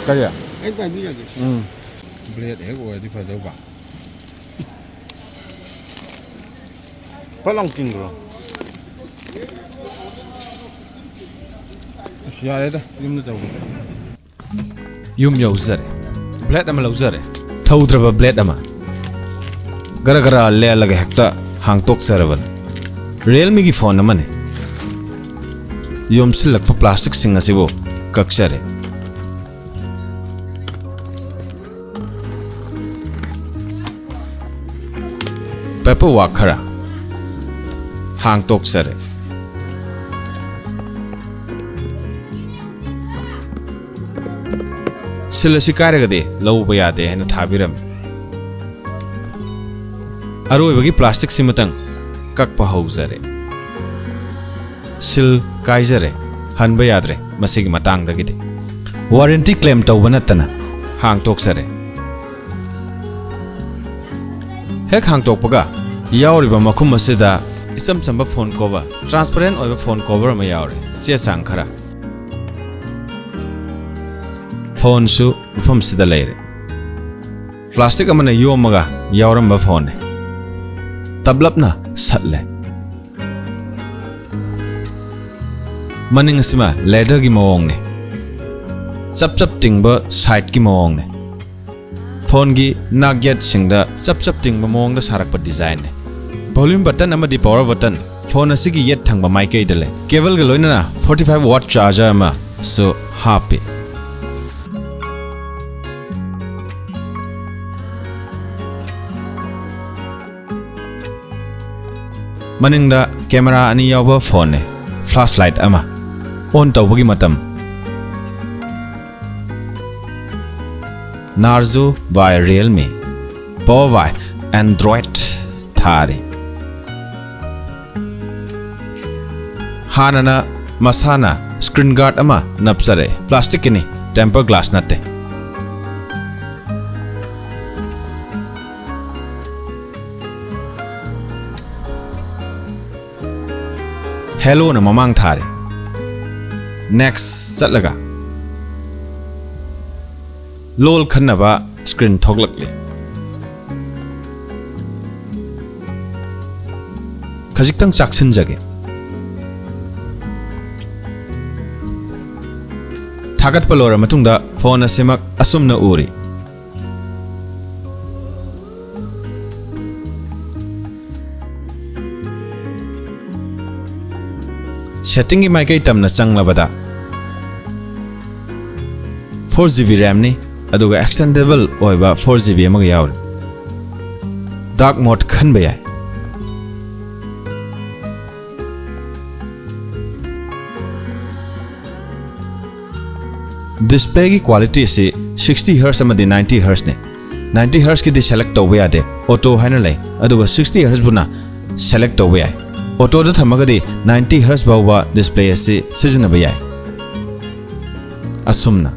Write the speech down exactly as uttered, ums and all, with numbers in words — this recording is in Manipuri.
ꯀꯔꯤ? ꯑꯩ ꯄꯥꯏꯕꯤꯔꯒꯦ꯫ ꯎꯝ꯫ ꯕ꯭ꯂꯦꯗ ꯍꯦꯛ ꯑꯣꯏꯔꯗꯤ ꯐꯗꯧꯕ꯫ ꯐꯠ ꯂꯥꯎ ꯆꯤꯡꯈ꯭ꯔꯣ꯫ ꯑꯁ, ꯌꯥꯔꯦꯗ, ꯌꯨꯝꯗ ꯇꯧꯒꯦ꯫ ꯌꯨꯝ ꯌꯧꯖꯔꯦ꯫ ꯕ꯭ꯂꯦꯗ ꯑꯃ ꯂꯧꯖꯔꯦ꯫ ꯊꯧꯗ꯭ꯔꯕ ꯕ꯭ꯂꯦꯗ ꯑꯃ꯫ ꯒꯔ ꯒꯔ ꯂꯦꯜꯂꯒ ꯍꯦꯛꯇ ꯍꯥꯡꯇꯣꯛꯆꯔꯕꯅꯤ꯫ ꯔꯤꯌꯦꯜꯃꯤꯒꯤ ꯐꯣꯟ ꯑꯃꯅꯤ꯫ ꯌꯣꯝꯁꯤꯜꯂꯛꯄ ꯄ꯭ꯂꯥꯁꯇꯤꯛꯁꯤꯡ ꯑꯁꯤꯕꯨ ꯀꯛꯆꯔꯦ꯫ ꯄꯦꯄꯔ ꯋꯥꯔꯛ ꯈꯔ ꯍꯥꯡꯇꯣꯛꯆꯔꯦ꯫ ꯁꯤꯜ ꯑꯁꯤ ꯀꯥꯏꯔꯒꯗꯤ ꯂꯧꯕ ꯌꯥꯗꯦ ꯍꯥꯏꯅ ꯊꯥꯕꯤꯔꯝꯃꯤ꯫ ꯑꯔꯣꯏꯕꯒꯤ ꯄ꯭ꯂꯥꯁꯇꯤꯛꯁꯤꯃꯇꯪ ꯀꯛꯄ ꯍꯧꯖꯔꯦ꯫ ꯁꯤꯜ ꯀꯥꯏꯖꯔꯦ, ꯍꯟꯕ ꯌꯥꯗ꯭ꯔꯦ ꯃꯁꯤꯒꯤ ꯃꯇꯥꯡꯗꯒꯤꯗꯤ꯫ ꯋꯥꯔꯦꯟꯇꯤ ꯀ꯭ꯂꯦꯝ ꯇꯧꯕ ꯅꯠꯇꯅ ꯍꯥꯡꯇꯣꯛꯆꯔꯦ꯫ ꯍꯦꯛ ꯍꯥꯡꯇꯣꯛꯄꯒ ꯌꯥꯎꯔꯤꯕ ꯃꯈꯨꯝ ꯑꯁꯤꯗ ꯏꯆꯝ ꯆꯝꯕ ꯐꯣꯟ ꯀꯣꯚꯔ, ꯇ꯭ꯔꯥꯟꯁꯄꯔꯦꯟ ꯑꯣꯏꯕ ꯐꯣꯟ ꯀꯣꯚꯔ ꯑꯃ ꯌꯥꯎꯔꯦ, ꯆꯦ ꯆꯥꯡ ꯈꯔ꯫ ꯐꯣꯟꯁꯨ ꯃꯐꯝꯁꯤꯗ ꯂꯩꯔꯦ꯫ ꯄ꯭ꯂꯥꯁꯇꯤꯛ ꯑꯃꯅ ꯌꯣꯝꯃꯒ ꯌꯥꯎꯔꯝꯕ ꯐꯣꯟꯅꯤ꯫ ꯇꯞꯂꯞꯅ ꯁꯠꯂꯦ꯫ ꯃꯅꯤꯡ ꯑꯁꯤꯃ ꯂꯦꯗꯔꯒꯤ ꯃꯑꯣꯡꯅꯤ꯫ ꯆꯞ ꯆꯞ ꯇꯤꯡꯕ ꯁꯥꯏꯠꯀꯤ ꯃꯑꯣꯡꯅꯤ꯫ ꯐꯣꯟꯒꯤ ꯅꯥꯛ ꯌꯦꯠꯁꯤꯡꯗ ꯆꯞ ꯆꯞ ꯇꯤꯡꯕ ꯃꯑꯣꯡꯗ ꯁꯥꯔꯛꯄ ꯗꯤꯖꯥꯏꯟꯅꯤ꯫ ꯚꯣꯂ꯭ꯌꯨꯝ ꯕꯇꯟ ꯑꯃꯗꯤ ꯄꯋꯔ ꯕꯇꯟ ꯐꯣꯟ ꯑꯁꯤꯒꯤ ꯌꯦꯠ ꯊꯪꯕ ꯃꯥꯏꯀꯩꯗ ꯂꯩ꯫ ꯀꯦꯕꯜꯒ ꯂꯣꯏꯅꯅ forty five watt charger ꯑꯃꯁꯨ ꯍꯥꯞꯄꯤ꯫ ꯃꯅꯤꯡꯗ ꯀꯦꯃꯦꯔꯥ ꯑꯅꯤ ꯌꯥꯎꯕ ꯐꯣꯟꯅꯤ꯫ ꯐ꯭ꯂꯥꯁ ꯂꯥꯏꯠ ꯑꯃ꯫ ꯑꯣꯟ ꯇꯧꯕꯒꯤ ꯃꯇꯝ꯫ Narzo by Realme, Power by Android ꯊꯥꯔꯤ꯫ ꯍꯥꯟꯅꯅ ꯃꯁꯥꯅ ꯁ꯭ꯀ꯭ꯔꯤꯟ ꯒꯥꯔꯗ ꯑꯃ ꯅꯞꯆꯔꯦ꯫ ꯄ꯭ꯂꯥꯁꯇꯤꯛꯀꯤꯅꯤ, ꯇꯦꯝꯄꯔ ꯒ꯭ꯂꯥꯁ ꯅꯠꯇꯦ꯫ ꯍꯦꯂꯣꯅ ꯃꯃꯥꯡ ꯊꯥꯔꯦ꯫ ꯅꯦꯛꯁ ꯆꯠꯂꯒ ꯂꯣꯜ ꯈꯟꯅꯕ screen ꯊꯣꯛꯂꯛꯂꯤ꯫ ꯈꯖꯤꯛꯇꯪ ꯆꯥꯛꯁꯤꯟꯖꯒꯦ꯫ ꯊꯥꯒꯠꯄ ꯂꯣꯏꯔ ꯃꯇꯨꯡꯗ phone ꯑꯁꯤꯃꯛ ꯑꯁꯨꯝꯅ ꯎꯔꯤ꯫ Settingꯒꯤ ꯃꯥꯏꯀꯩ ꯇꯝꯅ ꯆꯪꯂꯕꯗ four GB RAMꯅꯤ, ꯑꯗꯨꯒ extendable ꯑꯣꯏꯕ four GB ꯑꯃꯒ ꯌꯥꯎꯔꯤ꯫ Dark mode ꯈꯟꯕ ꯌꯥꯏ꯫ Displayꯒꯤ qualityꯁꯤ sixty hertz ꯑꯃꯗꯤ ninety hertzꯅꯤ꯫ Ninety hertzꯀꯤꯗꯤ select ꯇꯧꯕ ꯌꯥꯗꯦ, auto ꯍꯥꯏꯅ ꯂꯩ, ꯑꯗꯨꯒ sixty hertzꯄꯨꯅ select ꯇꯧꯕ ꯌꯥꯏ꯫ Autoꯗ ꯊꯝꯃꯒꯗꯤ ninety hertz ꯐꯥꯎꯕ display ꯑꯁꯤ ꯁꯤꯖꯤꯟꯅꯕ ꯌꯥꯏ꯫ ꯑꯁꯨꯝꯅ꯫